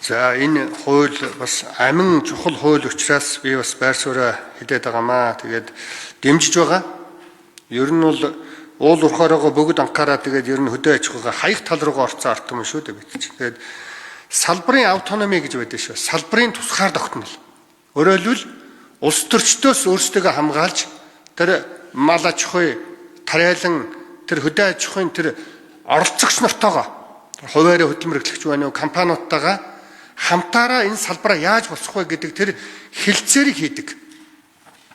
За, энэ хууль бас амин чухал хууль учраас би бас байр сууриа хэлээд байгаамаа. Тэгээд дэмжиж байгаа. Ер нь бол уул уурхай руугаа бүгд анхаараа, тэгээд ер нь хөдөө аж ахуйгаа хаях тал руугаа орцсон ард түмэн шүү дээ бид чинь. Тэгээд салбарын autonomy гэж байдаг шүү. Салбарын тусгаар тогтнол. Өөрөөр хэлбэл, улс төрчдөөс өөрсдөө хамгаалж, тэр мал аж ахуй, тариалан, тэр хөдөө аж ахуйн тэр оролцогч нартайгаа, хуваарь хөдөлмөр эрхлэгч байна уу, компаниудтайгаа хамтаараа энэ салбараа яаж босгох вэ гэдэг тэр хэлцээрийг хийдэг.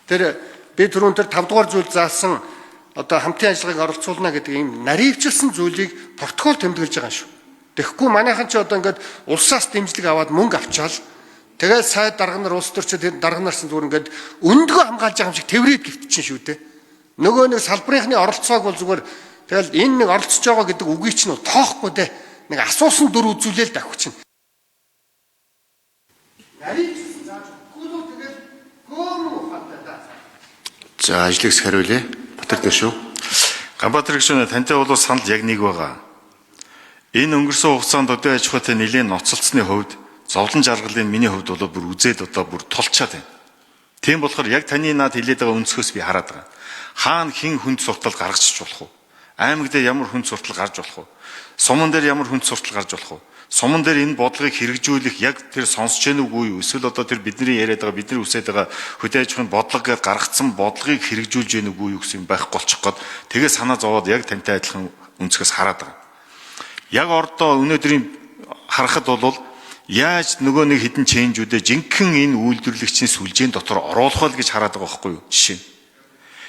Тэр би түрүүн тэр 5 дугаар зүйл заасан одоо хамтын ажиллагааг оролцуулна гэдэг ийм наривчилсан зүйлийг протокол тэмдэглэж байгаа юм шүү. Тэгэхгүй манайхан ч одоо ингээд улсаас дэмжлэг аваад мөнгө авчаал, тэгээд сайд дарга нар, улс төрчид, тэр дарга нарсан зүгээр ингээд өндгөө хамгаалж байгаа юм шиг тэврээд гівтчихэн шүү дээ. Нөгөө нэг салбарынхны оролцоог бол зүгээр тэгэл энэ нэг оролцож байгаа гэдэг үгийг чинь тоохгүй дээ. Нэг асуусан дүр үзүүлээл давхичин. Наривчилсан зааж өгөхгүй л тэгэл гөөрөн ухаантай да. За, ажлыг хариулъя. Батар шүү. Ганбаатар гишүүн, тантай бол санал яг нэг байгаа. Энэ өнгөрсөн хугацаанд өдөө аж ахуйтай нэлээд ноцолцсны хувьд зовлон жаргалын миний хувьд бол бүр үзээд одоо бүр тулчаад байна. Тийм болохоор яг таны над хэлээд байгаа өнцгөөс би хараад байгаа. Хаана хэн хүнд суртал гаргачих болох вэ? Аймаг дээр ямар хүнд суртал гарч болох вэ? Суман дээр ямар хүнд суртал гарч болох вэ? Суман дээр энэ бодлогыг хэрэгжүүлэх яг тэр сонсож гэнэ үгүй юу? Эсвэл одоо тэр бидний яриад байгаа, бидний үсээд байгаа хөдөө аж ахуйн бодлого гэдээ гаргацсан бодлогыг хэрэгжүүлж гэнэ үгүй юу гэсэн юм байхгүй болчих гээд тэгээ санаа зовоод яг тантай адилхан өнцгөөс хараад байгаа. Яг ордоо өнөөдрийн харахад бол яаж нөгөө нэг хідэн change үүдээ жинхэнэ энэ үйлдвэрлэгчийн сүлжээн дотор оруулах вэ гэж хараад байгаа байхгүй юу? Жишээ нь.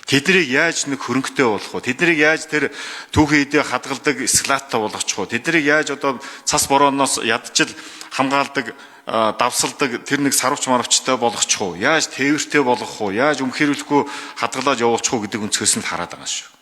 Тэднийг яаж нэг хөрөнгөтэй болох вэ? Тэднийг яаж тэр түүхэн эдээ хадгалдаг склад тай болгочих вэ? Тэднийг яаж одоо цас борооноос ядчил хамгаалдаг, давсалдаг тэр нэг сарвч маравчтай болгочих вэ? Яаж тээвэртэй болгох вэ? Яаж өмхийрүүлэхгүй хадгалаад явуулчих вэ гэдэг өнцгөөс нь хараад байгаа шүү.